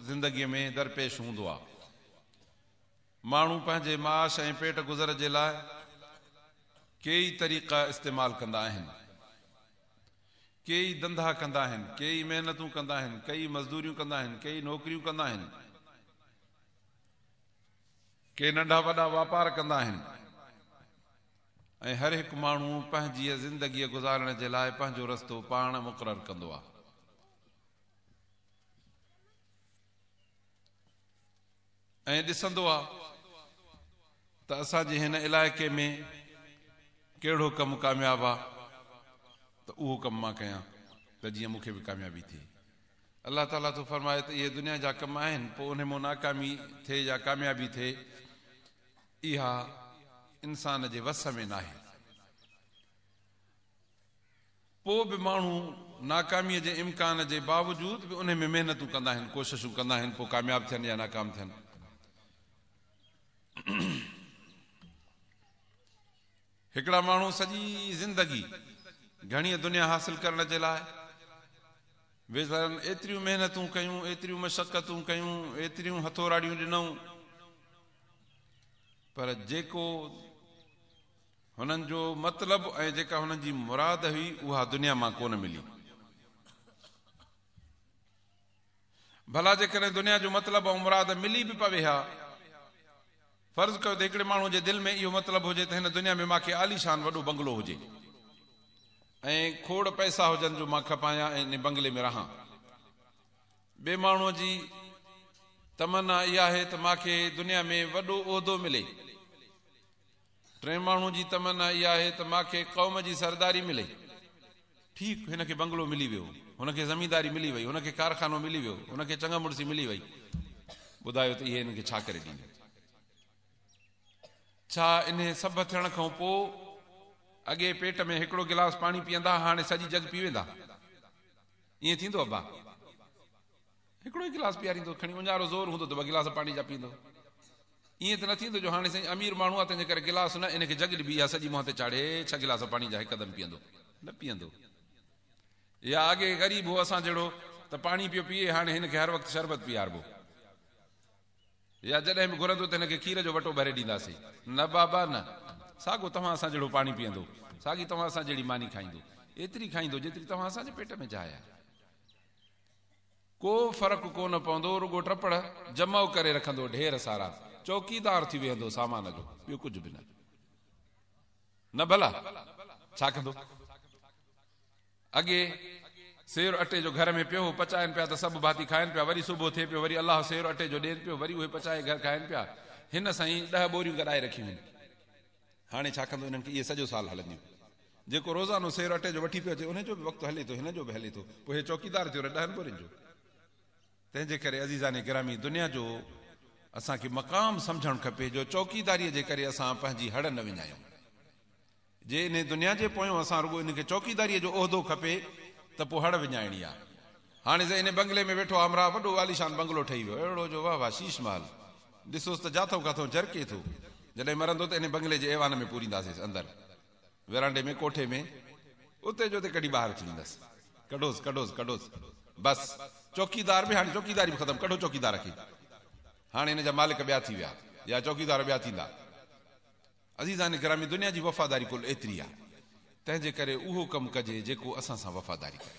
زندگيء ۾ درپيش هوندو آهي. ماڻهو پنهنجي معاش ۽ پيٽ گذر جي لاء ڪيئي طريقا استعمال ڪندا آهن. ڪيئي ڌنڌا ڪندا آهن، ڪيئي محنتون ڪندا آهن، ڪيئي مزدوريون ڪندا آهن، ڪيئي نوڪريون ڪندا آهن. ڪي ننڍا وڏا واپار ڪندا آهن ۽ هر هڪ ماڻهو پنهنجيء زندگيء گذارڻ جي لاء پنهنجو رستو پاڻ مقرر ڪندو آهي. ۽ ڏسندو آهي ته اسان جي هن علائقي ۾ ڪهڙو ڪم ڪامياب آهي ته اهو ڪم مان ڪيان ته جيئن مون کي به ڪاميابي ٿئي. الله تعاليٰ ٿو فرمائي ته اهي دنيا جا ڪم آهن پوء انهي مان ناڪامي ٿئي يا ڪاميابي ٿئي اها انسان جي وس ۾ ناهي. پوء به ماڻهو ناڪاميء جي امڪان جي باوجود به انهي ۾ محنتون ڪندا آهن، ڪوششون ڪندا آهن پوء ڪامياب ٿين يا ناڪام ٿين. هڪڙا ماڻهو سڄي زندگي گهڻيء دنيا حاصل ڪرڻ جي لاء ويچارن ايتريون محنتون ڪيون، ايتريون مشقتون ڪيون، ايتريون هٿوراڙيون ڏنائون، پر جيڪو هنن جو مطلب ۽ جيڪا هنن جي مراد هئي، اها دنيا مان ڪونه ملي. ڀلا جيڪڏهن دنيا جو مطلب ۽ مراد ملي به پوي ها، فرض ڪيو ته هڪڙي ماڻهو جي دل ۾ اهو مطلب هجي ته هن دنيا ۾ مان کي عاليشان وڏو بنگلو هجي ۽ کوڙ پئسا هجن جو مان کپايان ۽ ان بنگلي ۾ رهان. ٻئي ماڻهوء جي تمنا اها آهي ته مان کي دنيا ۾ وڏو عهدو ملي. ٽئين ماڻهوء جي تمنا اها آهي ته مان کي قوم جي سرداري ملي. ٺيڪ هن کي بنگلو ملي ويو، هن کي زمينداري ملي وئي، هن کي ڪارخانو ملي ويو، هن کي چڱا مڙسي ملي وئي. ٻڌايو ته اهي هن کي ڇا ڪري ڏينديون؟ ڇا انهي سڀ ٿيڻ کان پوء اڳي پيٽ ۾ هڪڙو گلاس پاڻي پيئندا هاڻي سڄي جڳ پي ويندا؟ ائين ٿيندو ابا؟ هڪڙو ئي گلاس پياريندو، کڻي اڃارو زور هوندو ته ٻه گلاس پاڻي جا پيئندو. ائين ته نه ٿيندو جو هاڻي سائين امير ماڻهو آ تنهنجي ڪري گلاس نه ان کي جڳ ڏبي اها سڄي منهن تي چاڙهي ڇهه گلاس پاڻي جا هڪدم پيئندو. نه پيئندو. يا اڳي غريب هو اسان جهڙو ته پاڻي پيو پيئي هاڻي هن کي هر وقت شربت پياربو. يا جڏهن به گهرندو ته هن کي کير جو وٽو ڀري ڏينداسين. نه بابا نه. ساڳو توهان اسان جهڙو پاڻي پيئندو. ساڳي توهان اسان جهڙي ماني کائيندو. ايتري کائيندو جيتري توهان اسان جي پيٽ ۾ جاء آهي. ڪو فرق ڪو نه پوندو، رڳو ٽپڙ جمع ڪري رکندو ڍير سارا، چوڪيدار ٿي ويهندو سامان جو، ٻيو ڪجهه به نه. نه ڀلا، ڇا ڪندو؟ اڳي سير اٽي جو گهر ۾ پيو هو، پچائن پيا ته سڀ ڀاتي کائن پيا، وري صبح ٿئي پيو، وري الله سير اٽي جو ڏين پيو، وري اهي پچائي گهر کائن پيا. هن سائين ڏهه ٻوريون گڏائي رکيون هن. هاڻي ڇا ڪندو انهن کي اهي سڄو سال هلنديون. جيڪو روزانو سير اٽي جو وٺي پيو اچي انهي جو به وقت هلي ٿو هن جو به هلي ٿو پوء هي چوڪيدار ٿيو رهي ڏهن ٻورين جو. تنهن جي ڪري عزيزان گرامي دنيا جو اسان کي مقام سمجهڻ کپي جو چوڪيداريء جي ڪري اسان پنهنجي هڙ نه وڃايون. جي انهي دنيا جي پويون اسان رڳو ان کي چوڪيداريء جو عهدو کپي ته پوء هڙ وڃائڻي آ. هاڻي سائين انهي بنگلي ۾ ويٺو همراهه وڏو عاليشان بنگلو ٺهي ويو اهڙو جو واه واه شيش محل ڏسوس ته جاٿئون ڪاٿئون جرڪي ٿو. جڏهن مرندو ته انهي بنگلي جي ايوان ۾ پورينداسينس اندر ورانڊي ۾ ڪوٺي ۾ اتي جو اتي ڪڍي ٻاهر اڇليندس. ڪڍوس ڪڍوس ڪڍوس بس چوڪيدار به هاڻي چوڪيداري به ختم ڪڍو چوڪيدار کي هاڻي هن جا مالڪ ٻيا ٿي ويا يا چوڪيدار ٻيا ٿيندا. عزيزان گرامي دنيا جي وفاداري ڪل ايتري آ تنهن جي ڪري اهو ڪم ڪجي جيڪو اسان سان وفاداري ڪري.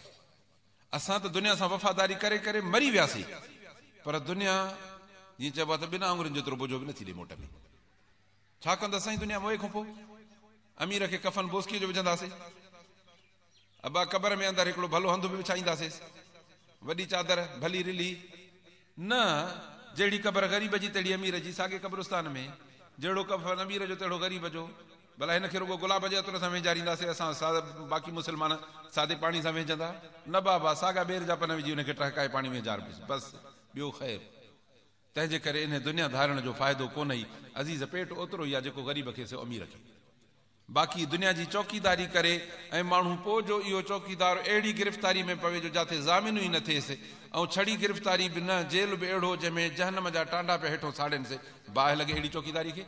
اسان ته دنيا سان وفاداري ڪري ڪري مري وياسين پر دنيا جيئن چئبو آ ته ٻن آڱرين جيترو بوجو به نٿي ڏي موٽ ۾. ڇا ڪندس سائين دنيا موئي کان پوء امير کي ڪفن بوسڪيء جو وجهنداسين. ابا قبر ۾ اندر هڪڙو ڀلو هنڌ به وڇائينداسيس. وڏي چادر، ڀلي رلهي. نه، جهڙي قبر غريب جي تهڙي امير جي، ساڳي قبرستان ۾. جهڙو ڪفن امير جو تهڙو غريب جو. ڀلا هن کي رڳو گلاب جي عطر سان وهنجارينداسين، اسان باقي مسلمان سادي پاڻي سان وهنجندا؟ نه بابا، ساڳا ٻير جا پن وجهي ان کي ٽهڪائي پاڻي وهنجاربس، بس، ٻيو خير. تنهن جي ڪري انهي دنيا ڌارڻ جو فائدو ڪونهي، عزيز پيٽ اوترو ئي آ جيڪو غريب کي سو امير کي. باقي دنيا جي چوڪيداري ڪري ۽ ماڻهو پوء جو اهو چوڪيدار اهڙي گرفتاري ۾ پوي جو جاٿي ضامن ئي نه ٿئيس ۽ ڇڙي گرفتاري به نه جيل به اهڙو جنهن ۾ جهنم جا ٽانڊا پيا هيٺون ساڙينس باهه لڳي اهڙي چوڪيداري کي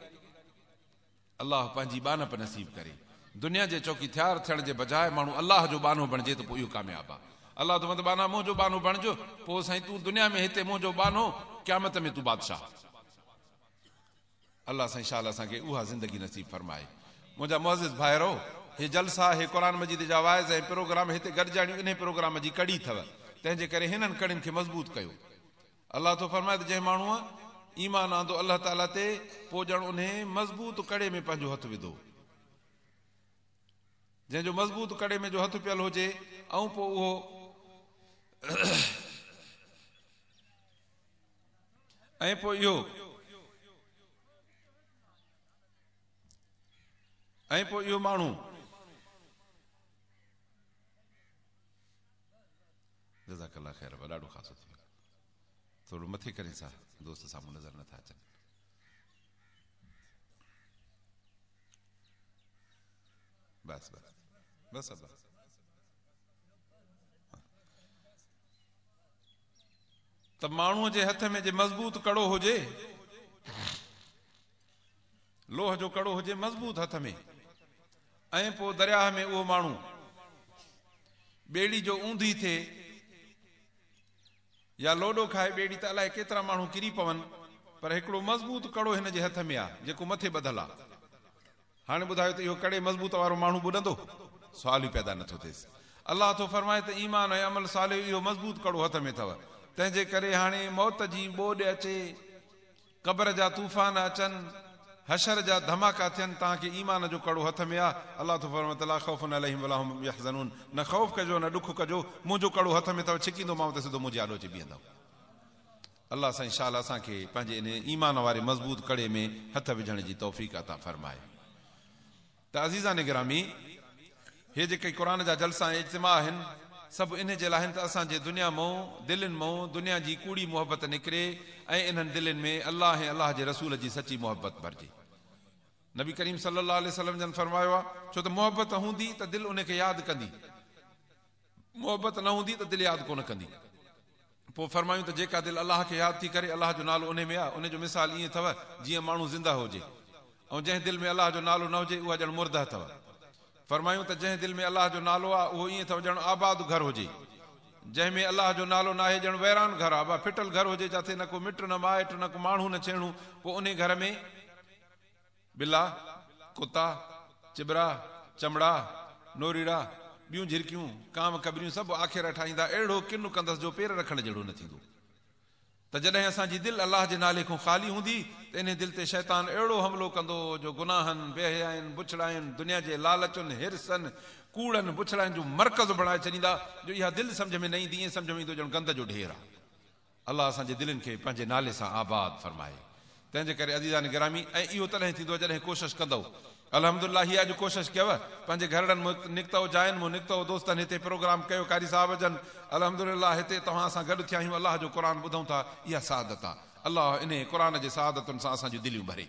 الله پنهنجي ٻانهپ نصيب ڪري. دنيا جي چوڪيدار ٿيڻ جي بجاء ماڻهو الله جو ٻانهو بڻجي ته پوء اهو ڪامياب آ. الله ٿو فرمائي ته ٻانها منهنجو ٻانهو بڻج، پوء سائين تون دنيا ۾ هتي منهنجو ٻانهو، قيامت ۾ تون بادشاهه. الله سائين شال اسان کي اها زندگي نصيب فرمائي. منهنجا معزز ڀائرو! هي جلسا، هي قرآن مجيد جا واعظ ۽ پروگرام هتي گڏجاڻيون انهي پروگرام جي ڪڙي اٿو، تنهن جي ڪري هنن ڪڙين کي مضبوط ڪيو. الله ٿو فرمائي ته جنهن ماڻهوء ايمان آندو الله تعالي تي، پوء ڄڻ انهي مضبوط ڪڙي ۾ پنهنجو هٿ وڌو. جنهن جو مضبوط ڪڙي ۾ جو هٿ پيل هجي ۽ پوء اهو ۽ پوء اهو ۽ پوء اهو ماڻهو جزاڪ الله خير ڏاڍو خاصو ٿي ويو ٿورو مٿي ڪرين سا دوست سامهون نظر نٿا اچن بس بس بس ابا ته ماڻهوء جي هٿ ۾ جي مضبوط ڪڙو هجي، لوهه جو ڪڙو هجي مضبوط هٿ ۾ ۽ پوء درياهه ۾ اهو ماڻهو ٻيڙي جو اونڌي ٿئي يا لوڏو کائي ٻيڙي ته الائي ڪيترا ماڻهو ڪري پون پر هڪڙو مضبوط ڪڙو هن جي هٿ ۾ آ جيڪو مٿي ٻڌل آ. هاڻي ٻڌايو ته اهو ڪڙي مضبوط وارو ماڻهو ٻڏندو؟ سوال ئي پيدا نٿو ٿئيس. الله ٿو فرمائي ته ايمان ۽ عمل صالح اهو مضبوط ڪڙو هٿ ۾ اٿو، تنهن جي ڪري هاڻي موت جي ٻوڏ اچي، قبر جا طوفان اچن، حشر جا ڌماڪا ٿين، توهان کي ايمان جو ڪڙو هٿ ۾ آ. الله ٿو فرمائي ته لا خوف عليهم ولا هم يحزنون نه خوف ڪجو نه ڏک ڪجو، منهنجو ڪڙو هٿ ۾ اٿو، ڇڪيندومانو ته سڌو منهنجي آڏو اچي بيهندؤ. الله سائين شال اسان کي پنهنجي انهي ايمان واري مضبوط ڪڙي ۾ هٿ وجهڻ جي توفيق عطا فرمائي ته عزيزان گرامي هي جيڪي قرآن جا جلسا ۽ اجتماع آهن سڀ انهي جي لاء آهن ته اسان جي دنيا مئون دلين مئون دنيا جي ڪوڙي محبت نڪري ۽ انهن دلين ۾ الله ۽ الله جي رسول جي سچي محبت ڀرجي. نبي ڪريم صلي الله عليه وسلم جن فرمايو آهي ڇو ته محبت هوندي ته دل انهي کي ياد ڪندي محبت نه هوندي ته دل ياد ڪونه ڪندي. پوء فرمايون ته جيڪا دل الله کي ياد ٿي ڪري، الله جو نالو انهي ۾ آ، انهي جو مثال ائين اٿو جيئن ماڻهو زنده هجي ۽ جنهن دل ۾ الله جو نالو نه هجي اها ڄڻ مرده اٿو. فرمايون ته جنهن دل ۾ الله جو نالو آ اهو ائين اٿو ڄڻ آباد گهر هجي. جنهن ۾ الله جو نالو ناهي ڄڻ ويران گهر آ، ڦٽل گهر هجي جاٿي نه ڪو مٽ نه مائٽ نه ڪو ماڻهو نه ڇيڻو پوء انهي گهر ۾ ٻلا، ڪتا، چٻرا، چمڙا، نوريڙا، ٻيون جهرڪيون، ڪانو ڪٻريون سڀ آکيرا ٺاهيندا، اهڙو ڪن ڪندس جو پير رکڻ جهڙو نه ٿيندو. ته جڏهن اسان جي دل الله جي نالي کان خالي هوندي ته انهي دل تي شيطان اهڙو حملو ڪندو جو گناهن، بيحيائين، بڇڙاين، دنيا جي لالچن، حرصن، ڪوڙن، بڇڙاين جو مرڪز بڻائي ڇڏيندا جو اها دل سمجهه ۾ نه ايندي ائين سمجهه ۾ ايندو ڄڻ گند جو ڍير آ. الله اسان جي دلين کي پنهنجي نالي سان آباد فرمائي. تنهن جي ڪري عزيزان گرامي ۽ اهو تڏهن ٿيندو جڏهن ڪوشش ڪندؤ. الحمدلله هي اڄ ڪوشش ڪيو پنهنجي گهرڙن مون نڪتؤ جاين مون نڪتؤ دوستن هتي پروگرام ڪيو قاري صاحب جن الحمدلله هتي توهان سان گڏ ٿيا آهيون الله جو قرآن ٻڌون ٿا اها سعادت آ الله انهي قرآن جي سعادتن سان اسان جون دليون ڀري.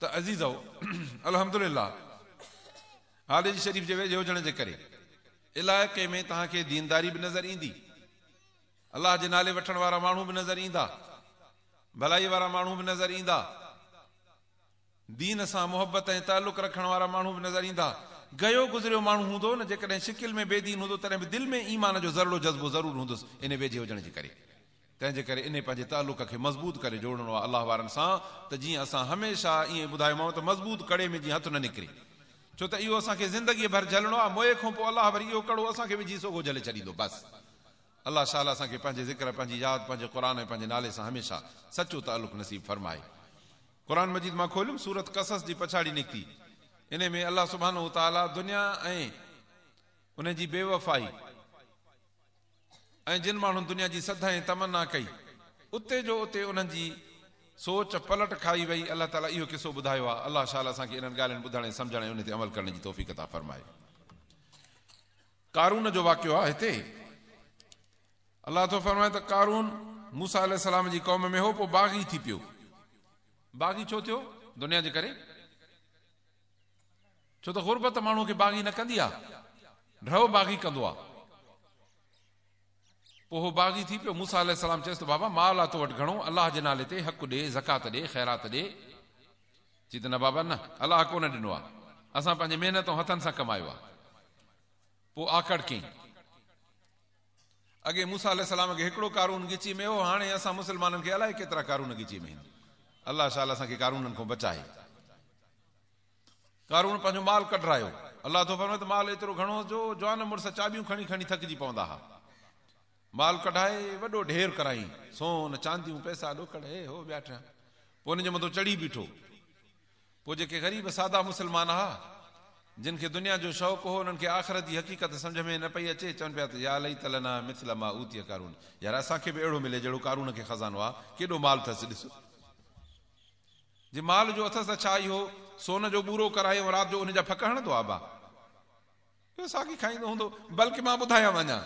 ته عزيزؤ الحمدلله هاليجي شريف جي ويجهي هجڻ جي ڪري علائقي ۾ توهان کي دينداري به نظر ايندي، الله جي نالي وٺڻ وارا ماڻهو به نظر ايندا، ڀلائي وارا ماڻهو به نظر ايندا، دين سان محبت ۽ تعلق رکڻ وارا ماڻهو به نظر ايندا. گيو گذريو ماڻهو هوندو نه جيڪڏهن شڪل ۾ بي دين هوندو تڏهن به دل ۾ ايمان جو ذرڙو جذبو ضرور هوندس انهي ويجهي هجڻ جي ڪري. تنهن جي ڪري انهي پنهنجي تعلق کي مضبوط ڪري جوڙڻو آهي الله وارن سان ته جيئن اسان هميشه ائين ٻڌايومانو ته مضبوط ڪڙي ۾ جيئن هٿ نه نڪري ڇو ته اهو اسان کي زندگيء ڀر جهلڻو آهي موئي کان پوء الله وري اهو ڪڙو اسان کي وجهي سوگهو جهلي ڇڏيندو بس الله شال اسان کي پنهنجي ذڪر پنهنجي ياد پنهنجي قرآن ۽ پنهنجي نالي سان هميشه سچو تعلق نصيب فرمائي. قرآن مجيد مان کوليم سورت قصص جي پڇاڙي نڪتي انهي ۾ الله سبحانه وتعالي دنيا ۽ ان جي بيوفائي ۽ جن ماڻهن دنيا جي سڌ ۽ تمنا ڪئي، اتي جو اتي انهن جي سوچ پلٽ کائي وئي، الله تعاليٰ اهو قصو ٻڌايو آهي، الله شال اسان کي انهن ڳالهين ٻڌڻ ۽ سمجهڻ ۽ انهي تي عمل ڪرڻ جي توفيق عطا فرمائي. قارون جو واقعو آهي هتي الله ٿو فرمائي ته قارون موسيٰ عليه السلام جي قوم ۾ هو پوء باغي ٿي پيو. باغي ڇو ٿيو؟ دنيا جي ڪري. ڇو ته غربت ماڻهوء کي باغي نه ڪندي آ، ڍؤ باغي ڪندو آ. پوء هو باغي ٿي پيو. موسيٰ عليه السلام چيس ته بابا مال آ تو وٽ گهڻو، الله جي نالي تي حق ڏي، زڪوات ڏي، خيرات ڏي. چي ته نه بابا نه، الله ڪونه ڏنو آ، اسان پنهنجي محنت ۽ هٿن سان ڪمايو آ. پوء آڪڙ ڪيائين. اڳي موسيٰ عليه السلام کي هڪڙو قارون ڳچي ۾ هو، هاڻي اسان مسلمانن کي الائي ڪيترا قارون ڳچي ۾ آهن. الله شال اسان کي قارونن کان بچائي. قارون پنهنجو مال ڪڍرايو. الله ٿو فرمائي ته مال ايترو گهڻو هوس جو جوان مڙس چاٻيون کڻي کڻي ٿڪجي پوندا ها. مال ڪڍائي وڏو ڍير ڪرائين، سون، چانديون، پئسا، ڏوڪڙ، هي هو ٻيا ٽيا. پوء ان جي مٿو چڙهي بيٺو. پوء جيڪي غريب سادا مسلمان ها، جن کي دنيا جو شوق هو، انهن کي آخرت جي حقيقت سمجهه ۾ نه پئي اچي، چون پيا ته يا ليت لنا مثل ما اوتي قارون، يار اسان کي به اهڙو ملي جهڙو قارون کي خزانو آ، ڪيڏو مال اٿس ڏس. جي مال جو اٿس ته ڇا اهو سون جو ٻورو ڪرائي ۽ رات جو ان جا ڦڪ هڻندو آ ابا؟ اهو ساڳي کائيندو هوندو. بلڪ مان ٻڌايان وڃان،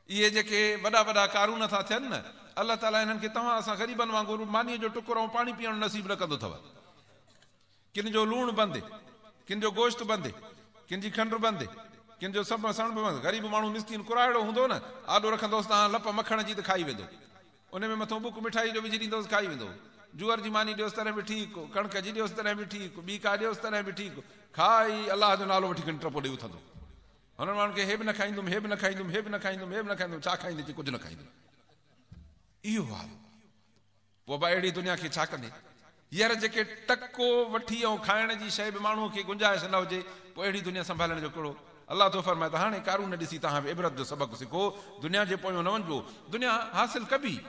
اهي جيڪي وڏا وڏا قارون ٿا ٿين نه، الله تعاليٰ انهن کي توهان اسان غريبن وانگر مانيء جو ٽڪر ۽ پاڻي پيئڻ نصيب نه ڪندو اٿو. ڪن جو لوڻ بند، ڪن جو گوشت بند، ڪن جي کنڊ بند، ڪن جو سڀ سڻڀ بند. غريب ماڻهو مسڪين ڪرائڙو هوندو نه، آڏو رکندوس توهان لپ مکڻ جي ته کائي ويندو. ان ۾ مٿون ٻڪ مٺائي جو وجهي ڏيندوس کائي ويندو. جوئر جي ماني ڏيوس تڏهن به ٺيڪ، ڪڻڪ جي ڏيوس تڏهن به ٺيڪ، ٻي ڪا ڏيوس تڏهن به ٺيڪ، کائي الله جو نالو وٺي کڻي ٽپو ڏئي اٿندو. هنن ماڻهن کي هي به نه کائيندم، هي به نه کائيندم، هي به نه کائيندم، هي به نه کائيندم، ڇا کائيندين چي ڪجهه نه کائيندم. اهو حال. پوء ابا اهڙي دنيا کي ڇا ڪندين؟ يار جيڪي ٽڪو وٺي ۽ کائڻ جي شيء به ماڻهوء کي گنجائش نه هجي، پوء اهڙي دنيا سنڀالڻ جو ڪهڙو؟ الله ٿو فرمائي ته هاڻي قارون ڏسي توهان به عبرت جو سبق سکو، دنيا جي پويون نه وڃبو، دنيا حاصل ڪبي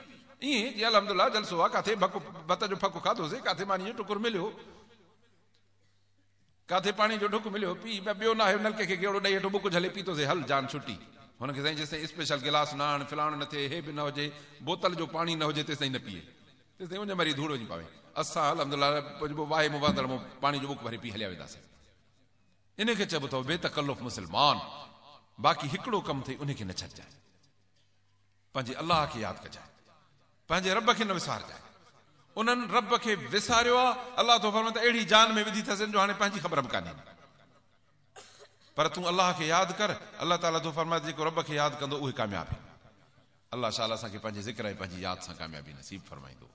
ائين جي الحمدلله جلسو آ، ڪاٿي ڀڪ ڀت جو ڦڪ کاڌوسين، ڪاٿي ماني جو ٽڪر مليو، ڪاٿي پاڻي جو ڍڪ مليو، پي ٻيو ناهي نلڪي کي گيڙو ڏئي هيٺو ٻڪ جهلي پيتوسين، هل جان ڇٽي. هن کي سائين جيستائين اسپيشل گلاس نه آڻ، فلاڻو نه ٿئي، هي به نه هجي، بوتل جو پاڻي نه هجي تيستائين نه پيئي. تيستائين اڃ مري ڌوڙ وڃي پوي. اسان الحمدلله پوء واهي مان وهندڙ مان پاڻي جو ٻڪ ڀري پي هليا وينداسين. ان کي چئبو اٿو بي تڪلف مسلمان. باقي هڪڙو ڪم اٿئي ان کي نه ڇڏجانء. پنهنجي الله کي ياد ڪجانء. پنهنجي رب کي نه وسارجانء. انهن رب کي وساريو آ، الله ٿو فرمائي ته اهڙي جان ۾ وڌي اٿسين جو هاڻي پنهنجي خبر به ڪانهي. پر تون الله کي ياد ڪر، الله تعاليٰ ٿو فرمائي ته جيڪو رب کي ياد ڪندو اهي ڪامياب آهن. الله شال اسان کي پنهنجي ذڪر ۽ پنهنجي ياد سان ڪاميابي نصيب فرمائيندو.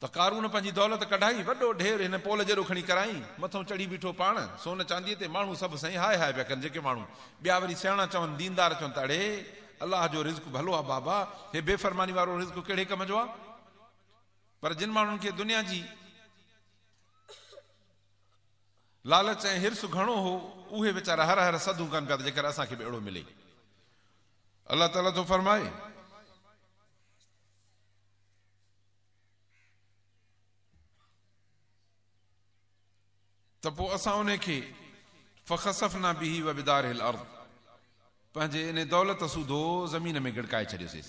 ته قارون پنهنجي دولت ڪڍائي، وڏو ڍير هن پول جيڏو کڻي ڪرائين، مٿئون چڙهي بيٺو پاڻ، سون چانديء تي، ماڻهو سڀ سائين هاء هاء پيا ڪن، جيڪي ماڻهو ٻيا وري سياڻا چون، ديندار چون ته اڙي! الله جو رزق ڀلو آ بابا، هي بي فرماني وارو رزق ڪهڙي ڪم جو آ؟ پر جن ماڻهن کي دنيا جي لالچ ۽ حرص گهڻو هو، اهي ويچارا هر هر سڌون ڪن پيا ته جيڪر اسان کي به اهڙو ملي. الله تعاليٰ ٿو فرمائي. ته پوء اسان انهي کي فخسفنا به وبداره الارض پنهنجي انهي دولت سوڌو زمين ۾ گڙڪائي ڇڏيوسيس.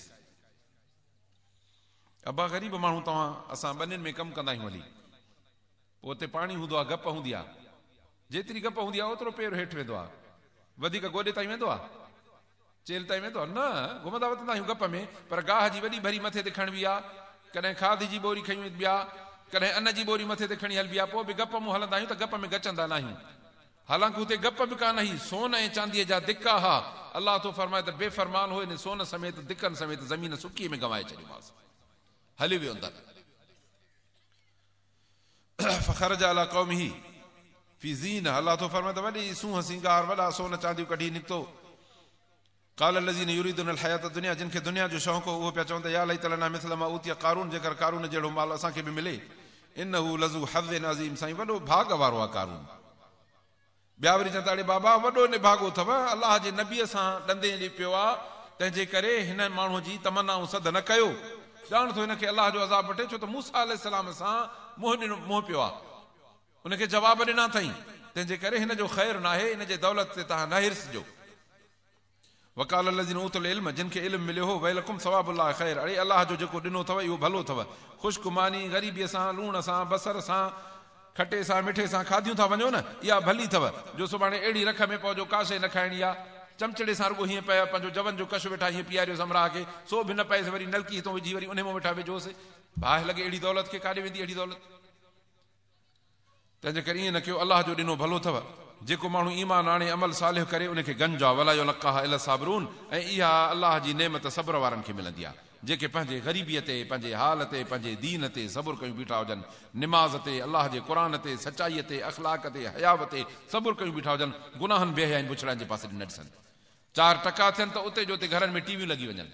ابا غريب ماڻهو توهان اسان ٻنين ۾ ڪم ڪندا آهيون هلي پوء اتي پاڻي هوندو آهي گپ هوندي آهي جيتري گپ هوندي آهي اوترو پير هيٺ ويندو آهي وڌيڪ گوڏي تائين ويندو آهي چيلهه تائين ويندو آهي؟ نه، گهمندا وتندا آهيون گپ ۾، پر گاهه جي وڏي ڀري مٿي تي کڻبي آ، ڪڏهن کاڌ جي ٻوري کڻي وڃبي آ، ڪڏهن ان جي ٻوري مٿي تي کڻي هلبي آ، پوء به گپ مون هلندا آهيون ته گپ ۾ گچندا ناهيون. حالانڪ هتي گپ به ڪانه هئي، سون ۽ چانديء جا دڪا ها. الله ٿو فرمائي ته بي فرمان هو، ان سون سميت دڪن سميت زمين سڪيء ۾ گنوائي ڇڏيومانس. هليو ويو اندر. فخرج علي قومه في زينه الله ٿو فرمائي ته وڏي سونهن سينگار وڏا سون چانديون ڪڍي نڪتو قال الذين يريدون الحياه الدنيا جن کي دنيا جو شوق هو اهو پيا چون ته يا ليت لنا مثل ما اوتي قارون جيڪر قارون جهڙو مال اسان کي به ملي انه لذو حظ عظيم سائين وڏو ڀاڳ وارو آ قارون ٻيا وري چون ٿا اڙي بابا وڏو نڀاڳو اٿو، الله جي نبيء سان ڏندين ڏي پيو آ، تنهن جي ڪري هن ماڻهوء جي تمنا ۽ سڌ نه ڪيو. ڄاڻ ٿو هن کي الله جو عذاب وٺي، ڇو ته موسيٰ عليه السلام سان منهن ڏنو منهن پيو آ. ان کي جواب ڏنا اٿئين، تنهن جي ڪري هن جو خير ناهي، ان جي دولت تي توهان نه حرص جو. وقال الذين اوتوا العلم جن کي علم مليو هو ويلڪم ثواب الله خير اڙي الله جو جيڪو ڏنو اٿو اهو ڀلو اٿو خشڪ ماني غريبيء سان لوڻ سان بصر سان کٽي سان مٺي سان کاڌيون ٿا وڃو نه اها ڀلي اٿو جو سڀاڻي اهڙي رک ۾ پئو جو ڪا شيء نه کائڻي آ چمچڙي سان رڳو هيئن پيا پنهنجو جون جو ڪش ويٺا هيئن پياريوس همراهه کي سو به نه پئيس وري نلڪي هتون وجهي وري انهي مان ويٺا وجهوس باهه لڳي اهڙي دولت کي ڪاڏي ويندي اهڙي دولت تنهنجي ڪري ائين نه ڪيو، الله جو ڏنو ڀلو اٿو، جيڪو ماڻهو ايمان آڻي عمل صالح ڪري ان کي گنج آ، ولا يلقاها الا الصابرون ۽ اها الله جي نعمت صبر وارن کي ملندي آ، جيڪي پنهنجي غريبيء تي، پنهنجي حال تي، پنهنجي دين تي صبر ڪيون بيٺا هجن، نماز تي، الله جي قرآن تي، سچائيء تي، اخلاق تي، حياء تي صبر ڪيون بيٺا هجن، گناهن بي حيائين بڇڙاين جي پاسي ڏي نه ڏسن. چار ٽڪا ٿين ته اتي جو اتي گهرن ۾ ٽي ويون لڳي وڃن.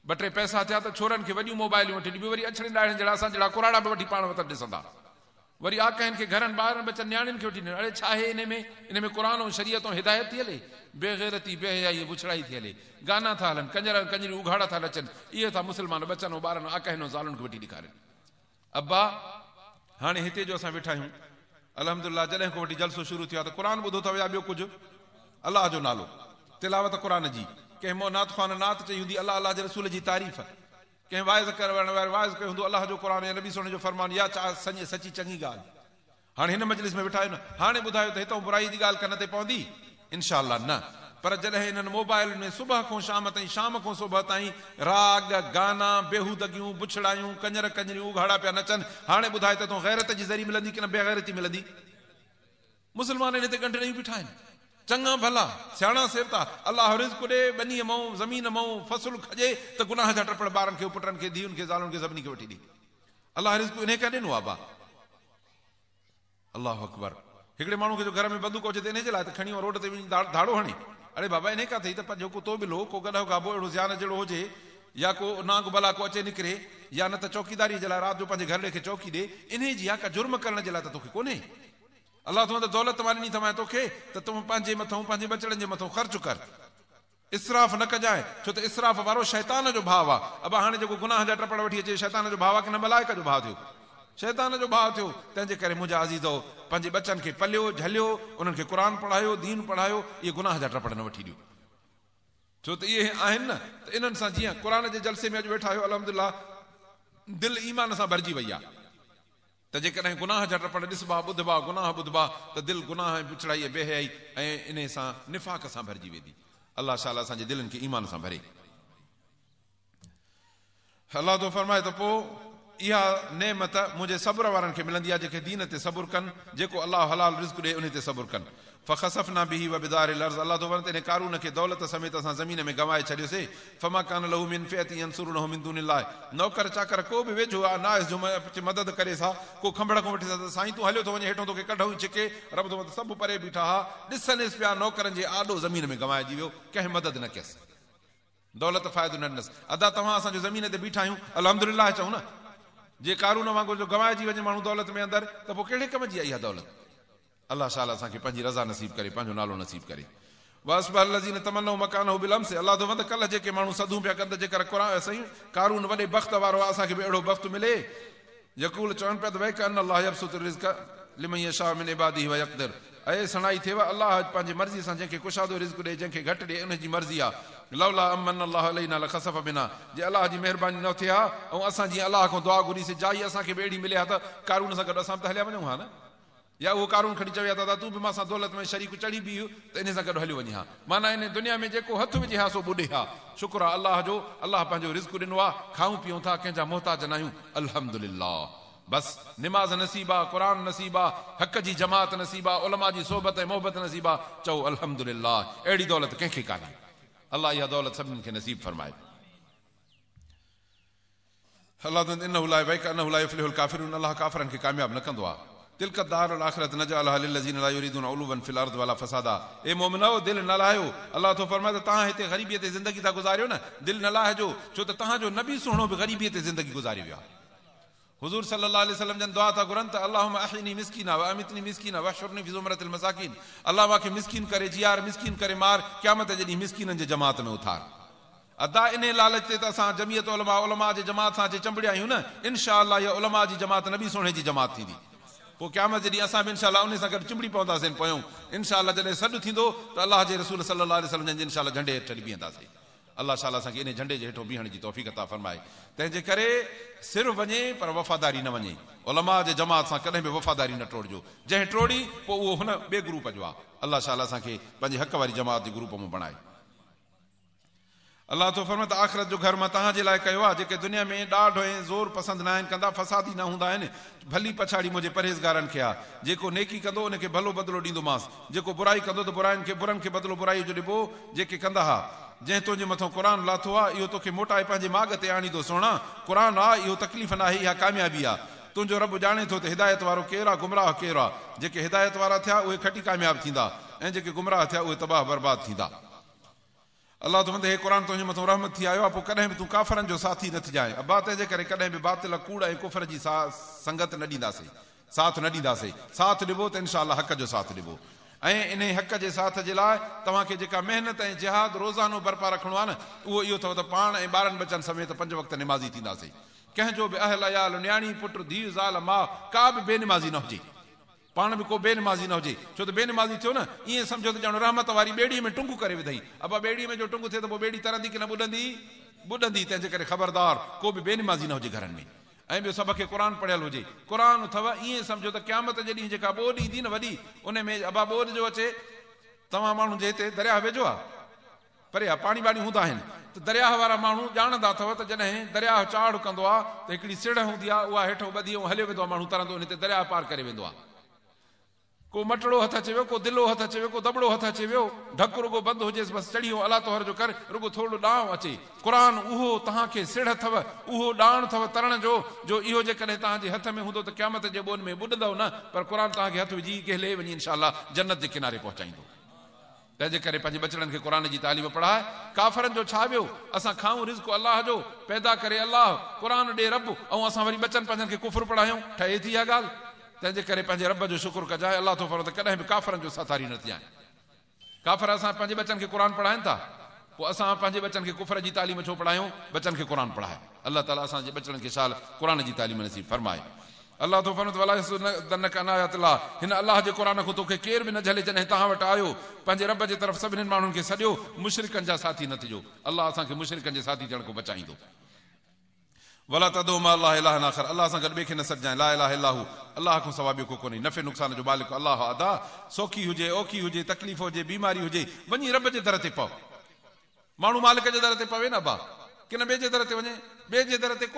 ٻه ٽي پئسا ٿيا ته ڇورن کي وڏيون موبائلون وٺي ڏبيون، وري اڇڙين ڏاڙهين جهڙا اسان جهڙا ڪراڙا به وٺي پاڻ وتن ڏسندا. وري آڪهين کي گهرن ٻارن ٻچن نياڻين کي وٺي ڏين. اڙي ڇا آهي انهي ۾؟ انهي ۾ قرآن ۽ شريعت ۽ هدايت ٿي هلي؟ بي غيرتي، بي حيائي ۽ بڇڙائي ٿي هلي. گانا ٿا هلن، ڪڃر ۽ ڪڃريون اگهاڙا ٿا نچن. اهي ٿا مسلمان ٻچن ۽ ٻارن ۽ آڪهين ۽ زالن کي وٺي ڏيکارين. ابا! هاڻي هتي جو اسان ويٺا آهيون، الحمدلله جڏهن کان وٺي جلسو شروع ٿيو آهي ته قرآن ٻڌو اٿو يا ٻيو ڪجهه؟ الله جو نالو، تلاوت قرآن جي، ڪنهن مون نعت خوان نعت چئي هوندي الله الله جي رسول جي تعريف، ڪنهن واعظ ڪرڻ واري واعظ ڪيو هوندو الله جو قرآن يا نبي سهڻي جو فرمان يا سچي چڱي ڳالهه. هاڻي هن مجلس ۾ ويٺا آهيو نه، هاڻي ٻڌايو ته هتئون برائي جي ڳالهه ڪن تي پوندي؟ انشاء الله نه. پر جڏهن انهن موبائلن ۾ صبح کون شام تائين، شام کون صبح تائين راڳ، گانا، بيهودگيون، بڇڙايون، ڪڃر ڪڃريون اگهاڙا پيا نچن، هاڻي ٻڌايو ته هتئون غيرت جي ذري ملندي ڪي نه بيغيرتي ملندي؟ مسلمان انهي تي ڳنڍ ڏيون بيٺا آهن. چڱا ڀلا، سياڻا سيبتا، الله رزق ڏي، ٻنيء مئون، زمين مئون، فصل کڄي ته گناهه جا ٽپڙ ٻارن کي، پٽن کي، ڌيئن کي، زالن کي سڀني کي وٺي ڏي. الله رزق انهي کان ڏنو آ ابا. الله اڪبر. هڪڙي ماڻهو کي جو گهر ۾ بندوق هجي ته انهي جي لاء ته کڻي روڊ تي وڃي ڌاڙو هڻي. اڙي بابا انهي کان ٿئي ته پنهنجو ڪتو ٻلو، ڪو گڏهه گابو اهڙو زيان جهڙو هجي يا ڪو نانگ بلا ڪو اچي نڪري يا نه ته چوڪيداريء جي لاء رات جو پنهنجي گهرڙي کي چوڪي ڏي، انهي جي آ ڪا جرم ڪرڻ جي لاء ته توکي ڪونهي. الله ٿو ته دولت مان ڏني ٿمانء توکي ته تون پنهنجي مٿئون پنهنجي ٻچڙن جي مٿئون خرچ ڪر. اسراف نه ڪجانء، ڇو ته اسراف وارو شيطان جو ڀاء آ. ابا هاڻي جيڪو گناهه جا ٽپڙ وٺي اچي شيطان جو ڀاء آ ڪي نه ملائڪ جو ڀاء ٿيو؟ شيطان جو ڀاء ٿيو. تنهن جي ڪري منهنجا عزيزؤ! پنهنجي ٻچن کي پليو، جهليو، انهن کي قرآن پڙهايو، دين پڙهايو، اهي گناهه جا ٽپڙ نه وٺي ڏيو. ڇو ته اهي آهن نه ته انهن سان جيئن قرآن جي جلسي ۾ اڄ ويٺا آهيو الحمدلله دل ايمان سان ڀرجي وئي آ. ته جيڪڏهن گناهه جا ٽپڙ ڏسبا، ٻڌبا، گناهه ٻڌبا ته دل گناهه ۽ بڇڙائي ۽ بي حيائي ۽ انهي سان نفاق سان ڀرجي ويندي. الله شال اسان جي دلين کي ايمان سان ڀري. الله ٿو فرمائي ته پوء اها نعمت منهنجي صبر وارن کي ملندي آهي جيڪي دين تي صبر ڪن، جيڪو الله حلال رزق ڏئي انهي تي صبر ڪن. فخسفنا به وبداره الارض الله ٿو فرمائي ته انهي قارون کي دولت سميت اسان زمين ۾ گنوائي ڇڏيوسي فما ڪان له من فئة ينصرونه من دون الله نوڪر چاڪر ڪو به ويجهو آ ناهيس جو اچي مدد ڪريس ها ڪو کنڀڙ کان وٺيس ها ته سائين تون هليو ٿو وڃين هيٺون توکي ڪڍئون ڇڪي رب ٿو فرمائي ته سڀ پري بيٺا ها ڏسنس پيا نوڪرن جي آڏو زمين ۾ گنوائجي ويو ڪنهن مدد نه ڪيس دولت فائدو نه ڏنس. ادا توهان اسان جو زمين تي بيٺا آهيون الحمدلله چئون نه. جي قارون وانگر جو گنوائجي وڃي ماڻهو دولت ۾ اندر ته پوء ڪهڙي ڪم جي آهي اها دولت. الله شال اسان کي پنهنجي رضا نصيب ڪري پنهنجو نالو نصيب ڪري. واصبح الذين تمنوا مڪانه بالامس الله ٿو فرمائي ته ڪلهه جيڪي ماڻهو سڌون پيا ڪن ته جيڪر قرآن سائين قارون وڏي بخت وارو آهي اسان کي به اهڙو بخت ملي يقول چون پيا ته ويڪ ان الله يبسط الرزق لمن يشاء من عباده ويقدر اي سڻائي ٿيو الله پنهنجي مرضي سان جنهن کي ڪشادو رزق ڏي جنهن کي گهٽ ڏي ان جي مرضي آ لولا ان من الله علينا لخسف بنا جي الله جي مهرباني نه ٿئي ها ۽ اسان جيئن الله کان دعا گهري سي جائي اسان کي به اهڙي ملي ها ته قارون سان گڏ اسان به ته هليا وڃون ها نه يا اهو قارون کڻي چوي ها ته ادا تون به مان سان دولت ۾ شريڪ چڙهي بيهه ته انهي سان گڏ هليو وڃين ها. معنيٰ انهي دنيا ۾ جيڪو هٿ وجهي ها سو ٻڏي ها. شڪر آ الله جو الله پنهنجو رزق ڏنو آ، کائون پيئون ٿا ڪنهن جا محتاج ناهيون. الحمدلله. بس نماز نصيب آ، قرآن نصيب آ، حق جي جماعت نصيب آ، علماء جي صحبت ۽ محبت نصيب آ، چئو الحمدلله. اهڙي دولت ڪنهن کي ڪانهي. الله اها دولت سڀني کي نصيب فرمائي. الله ته انه لا وڪانه لا يفلح الڪافرون الله ڪافرن کي ڪامياب نه ڪندو آهي تلڪ الدار الاخرة نجعلها للذين لا يريدون علوا في الارض ولا فسادا اي مؤمنؤ دل نه لاهيو الله ٿو فرمائي ته توهان هتي غريبيء تي زندگي ٿا گذاريو نه دل نه لاهجو ڇو ته توهان جو نبي سهڻو به غريبيء تي زندگي گذاري ويو آهي حضور صلي الله عليه وسلم جن دعا ٿا گهرن ته اللهم احيني مسڪينا وامتني مسڪينا واحشرني في زمرة المساڪين الله مان کي مسڪين ڪري جيار مسڪين ڪري مار قيامت جي ڏينهن مسڪينن جي جماعت ۾ اٿار ادا انهي لالچ تي ته اسان جمعيت علماء علماء جي جماعت سان اچي چنبڙيا آهيون نه انشاء الله اها علماء جي جماعت نبي سهڻي جي جماعت ٿيندي پوء قيامت جي ڏينهن اسان به انشاء الله انهي سان گڏ چنبڙي پونداسين پويون انشاء الله جڏهن سڏ ٿيندو ته الله جي رسول صلي الله عليه وسلم جن جي انشاء الله جهنڊي هيٺ چڙهي بيهنداسين الله شال اسان کي انهي جهنڊي جي هيٺون بيهڻ جي توفيق عطا فرمائي تنهن جي ڪري سر وڃي پر وفاداري نه وڃي علماء جي جماعت سان ڪڏهن به وفاداري نه ٽوڙجو جنهن ٽوڙي پوء اهو هن ٻئي گروپ جو آهي الله شال اسان کي پنهنجي حق واري جماعت جي گروپ مان بڻائي. الله ٿو فرمائي ته آخرت جو گهر مان توهان جي لاء ڪيو آهي، جيڪي دنيا ۾ ڏاڍ ۽ زور پسند ناهن ڪندا، فسادي نه هوندا آهن، ڀلي پڇاڙي منهنجي پرهيزگارن کي آهي. جيڪو نيڪي ڪندو ان کي ڀلو بدلو ڏيندومانس، جيڪو برائي ڪندو ته برائين کي برن کي بدلو برائيء جو ڏبو، جيڪي ڪندا ها. جنهن تنهنجي مٿان قرآن لاٿو آهي، اهو توکي موٽائي پنهنجي ماڳ تي آڻيندو. سهڻا! قرآن آ، اهو تڪليف ناهي، اها ڪاميابي آ. تنهنجو رب ڄاڻي ٿو ته هدايت وارو ڪير آ، گمراهه ڪير آ. جيڪي هدايت وارا ٿيا، اهي کٽي ڪامياب ٿيندا ۽ جيڪي گمراهه ٿيا، اهي تباهه برباد ٿيندا. الله ٿو فرمائي ته هي قرآن تنهنجي مٿان رحمت ٿي آيو آهي پوء ڪڏهن به تون ڪافرن جو ساٿي نه ٿجانء ابا تنهنجي ڪري ڪڏهن به باطل، ڪوڙ ۽ ڪفر جي سنگت نه ڏينداسين، ساٿ نه ڏينداسين، ساٿ ڏبو ته انشاء الله حق جو ساٿ ڏبو ۽ انهي حق جي ساٿ جي لاء توهان کي جيڪا محنت ۽ جهاد روزانو برپا رکڻو آهي نه اهو اهو اٿو ته پاڻ ۽ ٻارن ٻچن سميت پنج وقت نمازي ٿينداسين ڪنهن جو به اهل عيال، نياڻي، پٽ، ڌيء، زال، ماء ڪا به بي نمازي نه هجي. پاڻ به ڪو بي نمازي نه هجي، ڇو ته بي نمازي ٿيو نه، ائين سمجهو ته ڄڻ رحمت واري ٻيڙيء ۾ ٽنگ ڪري وڌئين. ابا ٻيڙيء ۾ جو ٽنگ ٿئي ته پوء ٻيڙي ترندي ڪي نه ٻڏندي؟ ٻڏندي، تنهن جي ڪري خبردار ڪو به بي نمازي نه هجي گهرن ۾. ۽ ٻيو سڀ کي قرآن پڙهيل هجي. قرآن اٿئو، ائين سمجهو ته قيامت جي ڏينهن جيڪا ٻوڏ ايندي نه وڏي، ان ۾ ابا ٻوڏ جو اچي، توهان ماڻهن جي هتي درياهه ويجهو آ؟ پري آ، پاڻي ٻاڻي هوندا آهن ته درياهه وارا ماڻهو ڄاڻندا اٿئو ته جڏهن درياهه چاڙهه ڪندو آ ته هڪڙي سڙهه هوندي آ اها هيٺئون ٻڌي ۽ هليو ويندو آ ماڻهو ترندو ان تي درياهه پار ڪري ويندو آ. ڪو مٽڙو هٿ اچي ويو، ڪو دلو هٿ اچي ويو، ڪو دٻڙو هٿ اچي ويو، ڍڪ رڳو بند هجيس بس چڙهي ۽ الله توهر جو ڪر، رڳو ٿورڙو ڏانء اچي. قرآن اهو توهان کي سڙهه اٿئو، اهو ڏاڻ اٿئو ترڻ جو، جو اهو جيڪڏهن توهان جي هٿ ۾ هوندو ته قيامت جي ٻوڏ ۾ ٻڏندؤ نه پر قرآن توهان کي هٿ وجهي گهلي وڃي انشاء الله جنت جي ڪناري پهچائيندو. تنهن جي ڪري پنهنجي ٻچڙن کي قرآن جي تعليم پڙهاء. ڪافرن جو ڇا ويو؟ اسان کائون رزق الله جو، پيدا ڪري الله، قرآن ڏي رب، ۽ اسان وري ٻچن پنهنجن کي ڪفر پڙهايون. ٺهي ٿي اها ڳالهه؟ تنهن جي ڪري پنهنجي رب جو شڪر ڪجانء. الله ٿو فرمائي ته ڪڏهن به ڪافرن جو ساٿاري نه ٿجانء. ڪافر اسان پنهنجي ٻچن کي قرآن پڙهائين ٿا، پوء اسان پنهنجي ٻچن کي ڪفر جي تعليم ڇو پڙهايون؟ ٻچن کي قرآن پڙهاء. الله تعاليٰ اسان جي ٻچڙن کي شال قرآن جي تعليم نصيب فرمائي. الله ٿو فرمائي ته ولا يصدنک عن آيات الله هن الله جي قرآن کان توکي ڪير به نه جهلي جڏهن توهان وٽ آيو پنهنجي رب جي طرف سڀني ماڻهن کي سڏيو مشرڪن جا ساٿي نه ٿجو الله اسان کي مشرڪن جي ساٿي ٿيڻ کان بچائيندو ولا تدع مع الله الها آخر الله سان گڏ ٻئي کي نه سڏجانء لا اله الا هو الله کان سوا ٻيو ڪو ڪونهي نفعي نقصان جو مالڪ الله ادا سوکي هجي اوکي هجي تڪليف هجي بيماري هجي وڃي رب جي در تي پئو ماڻهو مالڪ جي در تي پوي نه ابا ڪن ٻئي جي در تي وڃي ٻئي جي در تي ڪو